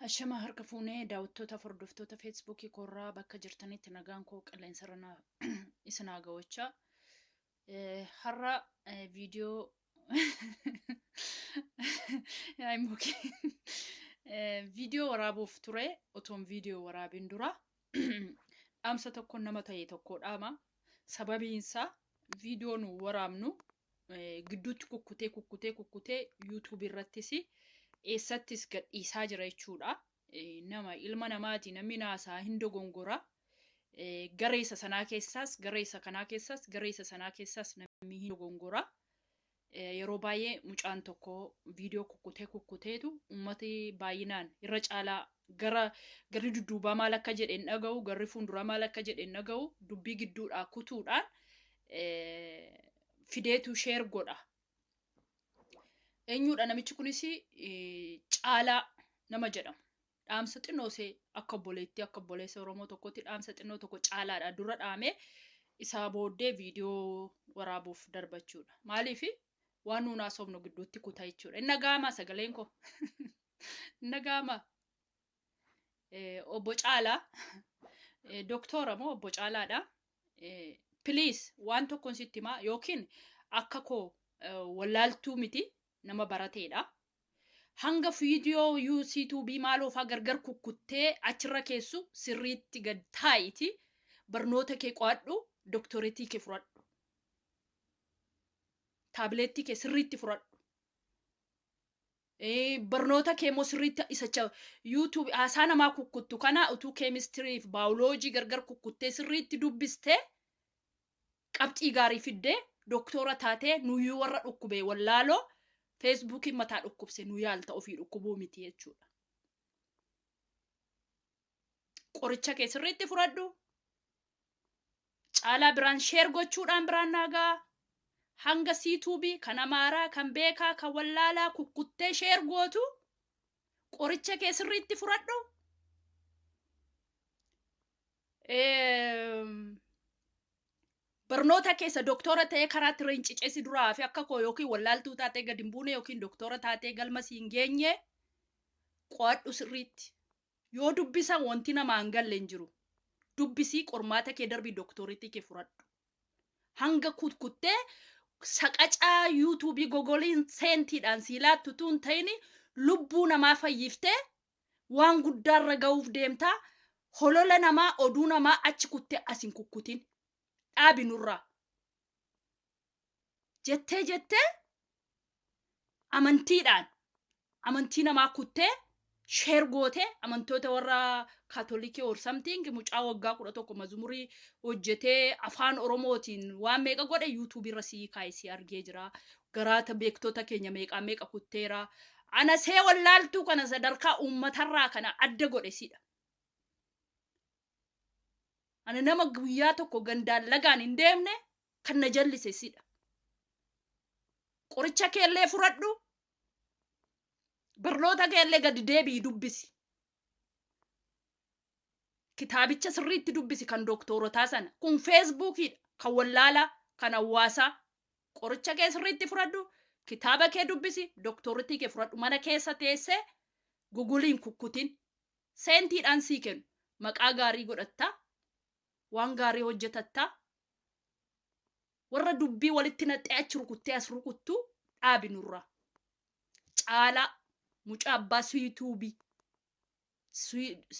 Ashama harka fuunee daawwattoota fi hordoftoota feesbuukii koorraa bakka jirtanitti nagaan koo qilleensarra isin haa ga'ochaa. Har'a viidiyoo viidiyoo waraabuuf ture otoon viidiyoo waraabin dura dhaamsa tokko nama ta'e tokko dhaama. Sababiinsaa viidiyoo nu waraabnu gidduutti kukkutee kukkutee kukkutee yuutuubii irrattis eessattis gadhiisaa jira jechuudha. Nama ilma namaati namni naasaa hin dogongora. Garee isa sanaa keessaas garee isa kanaa keessaas garee isa sanaa keessaas namni hin dogongora. Yeroo baay'ee mucaan tokko viidiyoo kukkutee kukkuteetu uummati baay'inaan irra caalaa gara garri dudduubaa maal akka jedhe hin dhaga'u, garri fuulduraa maal akka jedhe hin dhaga'u, dubbii gidduudhaa kutuudhaan fideetu sheer godha. Eenyudha namichi kunis? Caalaa nama jedhamu. Dhaamsa xinnoo ishee akka obboleettii akka obboleessa Oromoo tokkotti dhaamsa xinnoo tokko caalaadha dura dhaamee isaa booddee viidiyoo waraabuuf darbachuudha. Maaliif waan nuun haasofnu gidduutti kuta jechuudha. Inni dhaga'amaa sagaleen koo? Inni dhaga'amaa? Obbo Caalaa, doktora moo obbo Caalaadha? Please, waan tokkoon sitti himaa, yookiin akka koo wallaaltuu miti, nama barateedha. Hanga viidiyoo YouTube maaloo fa'aa gargar kukkuttee achirra keessu sirriitti gad taa'iti barnoota kee qo'adhu, doktoreetii kee fudhadhu. Taabileettii kee sirriitti fudhadhu. Barnoota kee immoo sirriitti isa YouTube haasaa namaa kukkuttu kana utuu keemistirii fi baayoloojii gargar kukkuttee sirriitti dubbistee qabxii gaarii fiddee doktora taatee nuyyuu warra dhukkubee wallaaloo feesbuukiin mataa dhukkubse nu yaalta, ofii dhukkubuu miti jechuudha. Qoricha kee sirriitti fudhadhu. Caalaa biraan share gochuudhaan biraan naagaa. Hanga siituubii kan amaaraa kan beekaa kan wallaalaa kukkuttee share gootu qoricha kee sirriitti fudhadhu. Barnoota keessa doktora ta'ee karaatti rincicee si duraa fi akka koo yookiin wallaaltuu taatee gad hin buune yookiin doktora taatee galma si hin geenye qo'adhu sirriitti. Yoo dubbisan wanti namaa hin galle hin jiru. Dubbisii qormaata kee darbii doktoriitii kee fudhadhu. Hanga kutkuttee saqacaa yuutuubii gogoliin seentiidhaan sii laattu utuu hin ta'in lubbuu namaa fayyiftee waan guddaarra ga'uuf deemtaa. Holola namaa, oduu namaa achi kuttee as hin kukkutin. Dhaabi nurraa. Jettee jettee amantiidhaan amantii namaa kuttee share gootee amantoota warra kaatolikii or something mucaa waggaa 11 mazumurii hojjetee afaan Oromootiin waan meeqa godhe yuutuubii irra sii kaa'e sii argee jira. Garaata beektota keenya meeqaa meeqa kutteera. Ana see wallaaltuu kana sadarkaa uummatarraa kana adda godhe sidha. Ana nama guyyaa tokko gandaan lagaan hin deemne kan na jallise sidha. Qoricha keellee fudhadhu. Barnoota keellee gadi deebi'i dubbisi. Kitaabicha sirriitti dubbisi kan doktoorotaa sana. Kun feesbuukiidha. Kan wallaalaa, kan hawaasaa. Qoricha kee sirriitti fudhadhu. Kitaaba kee dubbisi. Doktooritii kee fudhadhu. Mana keessa teessee guguliin kukkutin. Seentiidhaan sii kennu. Maqaa gaarii godhattaa. Waan gaarii hojjetattaa. Warra dubbii walitti naqxee achi rukuttee as rukuttu dhaabi nurraa. Caalaa mucaa abbaa siituubii.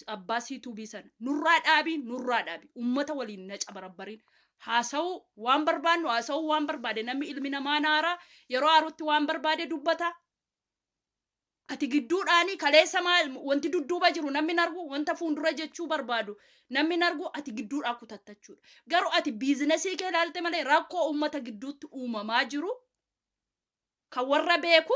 Abbaa siituubii sana nurraa dhaabi, nurraa dhaabi. Uummata waliin na cabarabbariin. Haasa'uu waan barbaannu haasa'uu waan barbaade namni ilmi namaa naaraa yeroo aarutti waan barbaade dubbata. Ati gidduudhaanii kaleessa maal wanti dudduuba jiru namni hin argu, wanta fuuldura jechuu barbaadu namni hin argu, ati gidduudhaa kutattachuudha. Garuu ati biizinasii kee ilaalte malee rakkoo uummata gidduutti uumamaa jiru kan warra beeku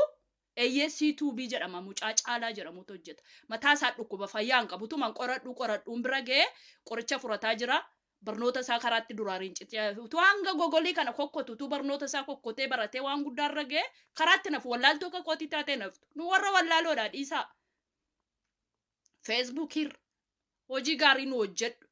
eeyyee C2B jedhama, mucaa Caalaa jedhamutu hojjeta. Mataa isaa dhukkuba fayyaa hin qabu tuman qoradhuu qoradhuun bira ga'ee qoricha furataa jira. Barnoota isaa karaatti duraa rincitee utuu hanga gogolii kana kokkotu utuu barnoota isaa kokkotee baratee waan guddaa irra ga'ee karaatti nafu wallaaltuu akka kootii taatee naftu. Nu warra wallaaloodha dhiisaa. Feesbuukiirra hojii gaarii nu hojjedhu.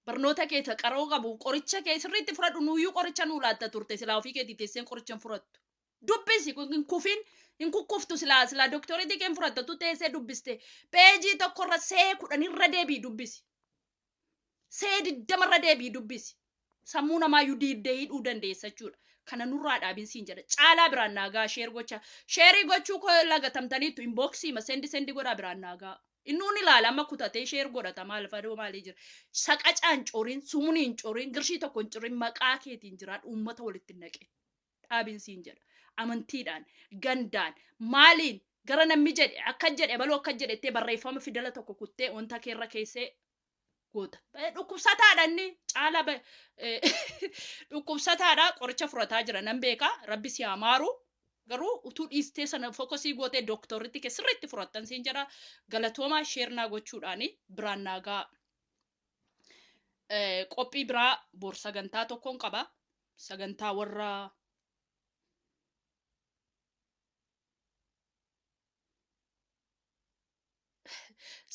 Barnoota kee qaroo qabu qoricha kee sirriitti fudhadhu. Nuyyuu qoricha nuu laatta turte silaa ofii keetii teesseen qoricha hin fudhattu. Dubbisi, hin kufin, hin kukkuftu. Silaa silaa dooktoriitii keen fudhattatu teessee dubbiste. Peejii tokkorra see 10 irra deebii dubbisi. See 20rra deebii dubbisi. Sammuu namaayyuu diiddee hidhuu dandeessa jechuudha. Kana nurraa dhaabin siin jedha. Caalaa biraan naagaa share gocha. Share gochuu koo lagatamtaniittu, inbox ma send send godhaa, biraan naagaa. Innuun ilaala, amma kutatee share godhata, maal faduu maalii jira. Saqacaan coriin, sumuun coriin, girshii tokko hin coriin, maqaa keetiin jiraadhu, uummata walitti hin naqin. Dhaabin siin jedha. Amantiidhaan, gandaan, maaliin gara namni jedhe akka jedhe baluu akka jedhe barreeffama fidala tokko kuttee wanta keerra keessee goota. Dhukkubsataadha, inni caala dhukkubsataadha, qoricha fudhataa jira, nan beeka, rabbi si haa maaru. Garuu utuu dhiistee sana focus gootee dooktorritti kee sirriitti fudhattan siin jedha. Galatoomaa, share naa gochuudhaani biraan naagaa. Qophii biraa bor sagantaa tokkoon qaba. Sagantaa warra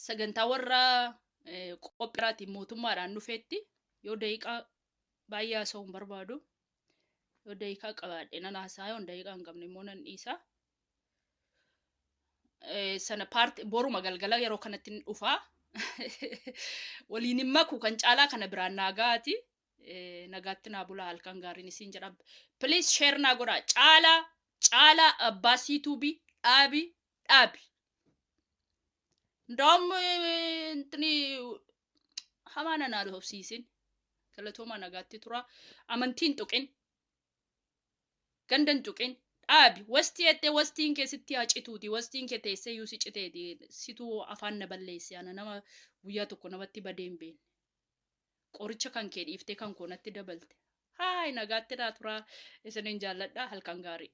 sagantaa warra qophiiraatiin mootummaadhaan dhufeetti yoo daqiiqaa baay'ee haasa'uu hin barbaadu. Yoo daqiiqaa qabaadhe nan haasa'a, yoo daqiiqaa hin qabne immoo nan dhiisa. Sana paarti boruma galgala yeroo kanatti ni dhufa. Waliin hin maku kan caalaa kana biraan naagaati. Nagaatti naa bulaa, halkan gaariin isiin jedha. Please share naa godhaa. Caalaa, caalaa abbaa siituubii, dhaabi dhaabi. Ndaam intini hamaa na hobsiisin. Galatoomaa, nagaatti tura. Amantiin tuqin. Gandan tuqin. Dhaabi. Wastii jettee wastiin kee sitti haa cituuti. Wastiin kee teessee iyyuu si citeeti. Situu afaan na balleesse. Ana nama guyyaa tokko namatti badee hin beekne. Qoricha kan kee dhiiftee kan koo natti dabalte. Haay, nagaatti naa tura. Isinin jaalladha. Halkan gaarii.